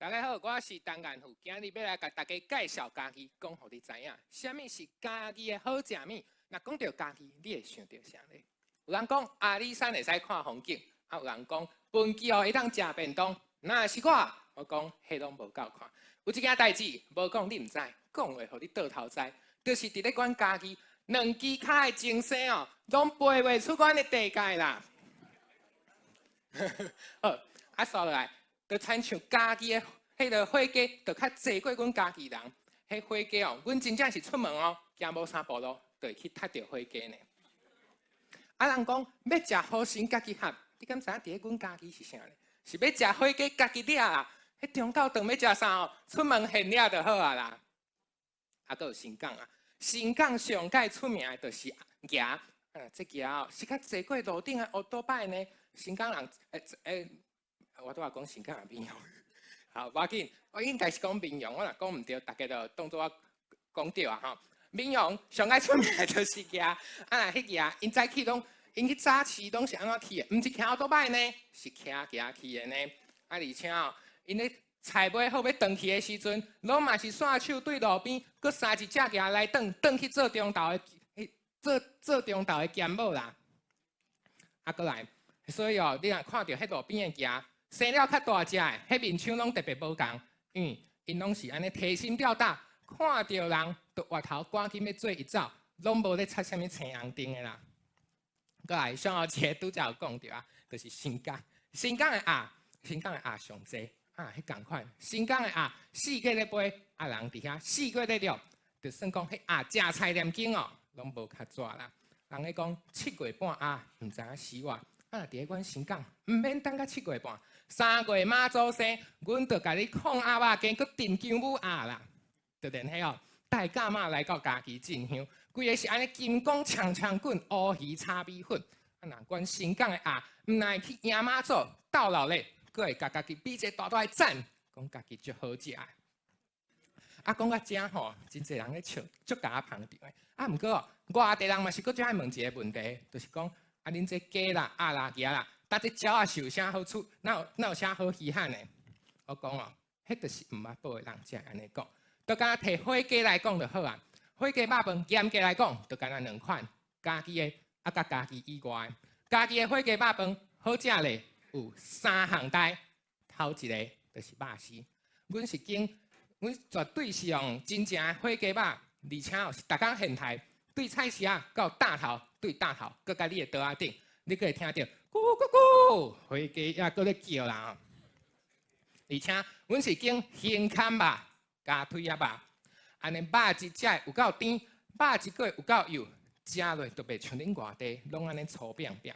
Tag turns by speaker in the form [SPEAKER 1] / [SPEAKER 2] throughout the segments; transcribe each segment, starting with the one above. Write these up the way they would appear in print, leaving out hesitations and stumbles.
[SPEAKER 1] 大家好，我是陳彥富，今日欲來共大家介紹嘉義，講予你知影，啥物是嘉義的好食物。若講著嘉義，你會想著啥呢？有人講阿里山會使看風景，啊有人講歕橋會當食便當。若是我，我講彼攏無夠看。有一件代誌，無講你毋知，講會予你倒頭知，就是佇咧阮嘉義，兩支跤的精星哦，攏飛袂出阮的地界啦。好，啊，紲落來，就親像嘉義的彼个火雞，就較濟過阮嘉義人。彼火雞哦，阮真正是出門哦，行無三步路，就會去踢著火雞呢。啊，人講欲食好心家己合，你敢知影佇咧阮嘉義是啥呢？是欲食火雞家己掠啦。彼中晝頓欲食啥哦？出門現掠就好啊啦。啊，閣有新港啊，新港上蓋出名的就是蜈，啊，這蜈哦是較濟過路頂的烏多擺呢。新港人，欸欸，我拄仔講新港抑民雄，好，無要緊，我應該是講民雄，我若講毋對，大家就當做我講對啊吼。民雄上蓋出名的就是蜈，啊，若彼蜈，𪜶早起攏，𪜶去早市攏是按怎去的？毋是騎烏多擺呢，是騎蜈去的呢。啊，而且哦，𪜶咧菜買好欲轉去的時陣，攏嘛是紲手對路邊，閣捎一隻蜈來轉，轉去做中晝的，做做中晝的兼母啦。啊，閣來。所以哦，你若看著彼路邊的蜈，生了較大隻的，彼面相攏特別無仝，因為𪜶攏是按呢提心吊膽，看著人就回頭趕緊欲做伊走，攏無咧插啥物青紅燈的啦。閣來，上後一个拄才有講著啊，就是新港，新港的鴨，新港的鴨上濟啊，彼仝款，新港的鴨四界咧飛，啊人佇遐四界咧掠，就算講彼鴨食菜念經哦，攏無較紙啦。人咧講七月半鴨，毋知影死活。啊！佇咧阮新港，毋免等到七月半，三月媽祖生，阮就共你炕鴨肉羹，閣炖薑母鴨啦。就連彼哦，帶蛤蟆來到嘉義進香，規个是按呢金剛長長棍，烏魚炒米粉。啊，若阮新港的鴨，毋但會去迎媽祖，到老咧，閣會共家己比一个大大的讚，講家己足好食的。啊，講到遮吼，真濟人咧笑，足共我捧場的。啊，毋過哦，外地人嘛是閣足愛問一个問題，就是講，啊，恁這雞啦、鴨啦、蜈啦，搭這鳥仔是有啥好處？哪有啥好稀罕的？我講哦，彼就是毋捌報的人才會按呢講。就敢若提火雞來講就好啊。火雞肉飯嚴格來講，就敢若兩款，嘉義的啊，佮嘉義以外的。嘉義的火雞肉飯好食咧，有三項代。頭一个就是肉絲，阮是經，阮絕對是用真正的火雞肉，而且哦是逐工現刣，對菜市仔到擔頭，對擔頭，閣共你的桌仔頂，你閣會聽著咕咕咕，火雞猶閣咧叫啦。而且，阮是經胸坎肉加腿仔肉，按呢肉質才會有夠甜，肉質閣會有夠幼，食落就袂像恁外地攏按呢粗扁扁。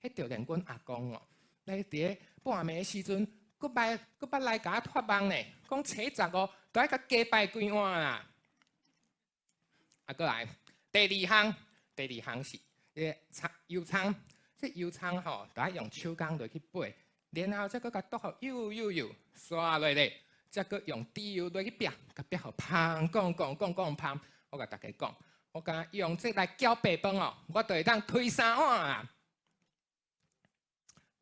[SPEAKER 1] 彼就連阮阿公哦，咧佇咧半暝的時陣，閣捌來共我託夢呢，講初十五都愛共雞排幾碗啦。啊，閣來第二項，第二項是彼個蔥油蔥，這油蔥吼，都愛用手工落去掰，然後才閣共剁予幼幼幼，紲落咧，才閣用豬油落去煸，共煸予芳講講講講芳。我共大家講，我敢若用這來攪白飯哦，我就會當推三碗啊。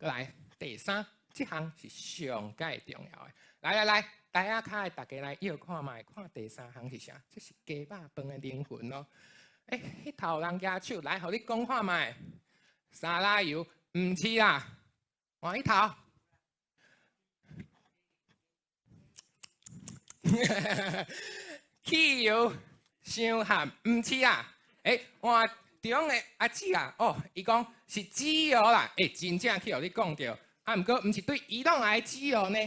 [SPEAKER 1] 閣來第三，這項是上蓋重要的。來來來，台仔跤的大家來搖看覓，看第三項是啥？這是雞肉飯的靈魂咯。欸，彼頭人舉手來，予你講看覓。沙拉油，毋是啦，換彼頭。汽油傷鹹，毋是啦。欸，換中的阿姊啊，哦，伊講是籽油啦。欸，真正去予你講著。啊，毋過毋是對伊攏愛籽油呢。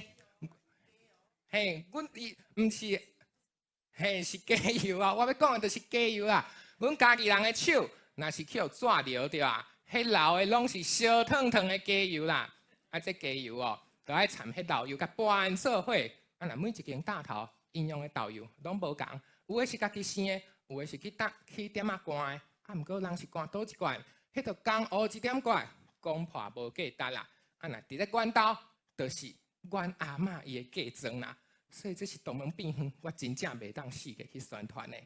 [SPEAKER 1] 嘿，阮伊毋是，嘿，是雞油啊！我欲講的就是雞油啊。阮嘉義人的手，若是去予紙燶著啊，彼流的攏是燒燙燙的雞油啦。啊，這雞油哦，就愛摻彼豆油共拌做伙。啊，若每一間擔頭𪜶用的豆油攏無仝，有的是家己生的，有的是去搭去店仔灌的。啊，毋過人是灌佗一罐，彼就江烏一點罐，講破無價值啦。啊，若佇咧阮兜，就是阮阿嬤伊的嫁妝啦。所以這是東門變遠，我真正袂當四界去宣傳的。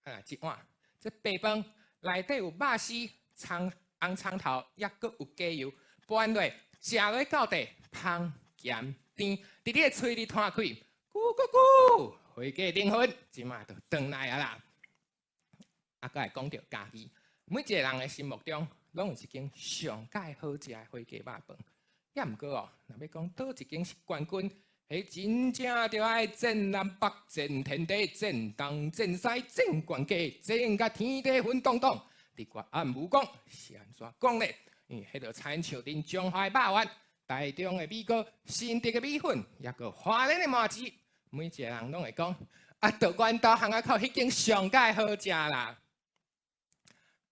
[SPEAKER 1] 啊，這碗這白飯內底有肉絲、蔥、紅蔥頭，抑閣有雞油，拌落食落到底芳鹹甜。甜，佇你的喙裡攤開，咕咕咕，火雞靈魂，這馬就轉來啊啦！啊，閣來講著嘉義，每一个人的心目中，攏有一間上蓋好食的火雞肉飯。也毋過哦，若欲講佗一間是冠軍，彼真正著愛戰南北、戰天地、戰東戰西、戰全家、戰甲天地粉當當。佇決案無講，是按怎講咧？因為彼著親像恁彰化的肉圓、台中的米糕、新竹的米粉，抑閣花蓮的麻糍，每一个人攏會講，啊，著阮兜巷仔口彼間上蓋好食啦。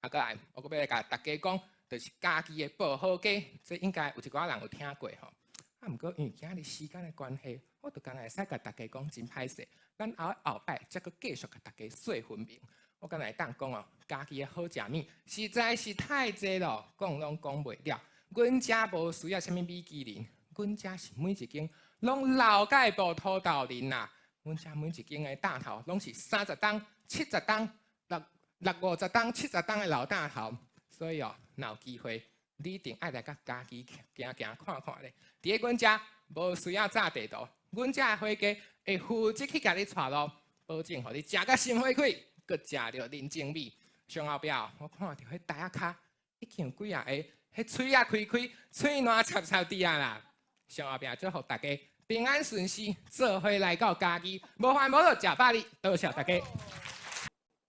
[SPEAKER 1] 啊，閣來，我閣欲來共大家講，就是嘉義的報好雞，這應該有一寡人有聽過吼。啊，毋過因為今日時間的關係，我著干焦會使共大家講真歹勢。咱後後擺才閣繼續共大家細分明。我敢若會當講哦，嘉義的好食物實在是太濟咯，講攏講袂了。阮遮無需要啥物米其林，阮遮是每一間攏老蓋部土豆仁啦。阮遮每一間的膽頭攏是30冬、70冬、六六50冬、70冬的老膽頭。所以哦，若有機會，你一定愛來佮嘉義行行看看咧。佇咧阮遮無需要紮地圖，阮遮的伙計會負責去共你帶路，保證予你食甲心花開，閣食著人情味。上後壁我看著彼台仔跤已經有幾仔个，彼喙仔開開，喙瀾插插佇啊啦。上後壁祝福大家平安順遂，做伙來到嘉義，無煩無惱食百里，多謝大家。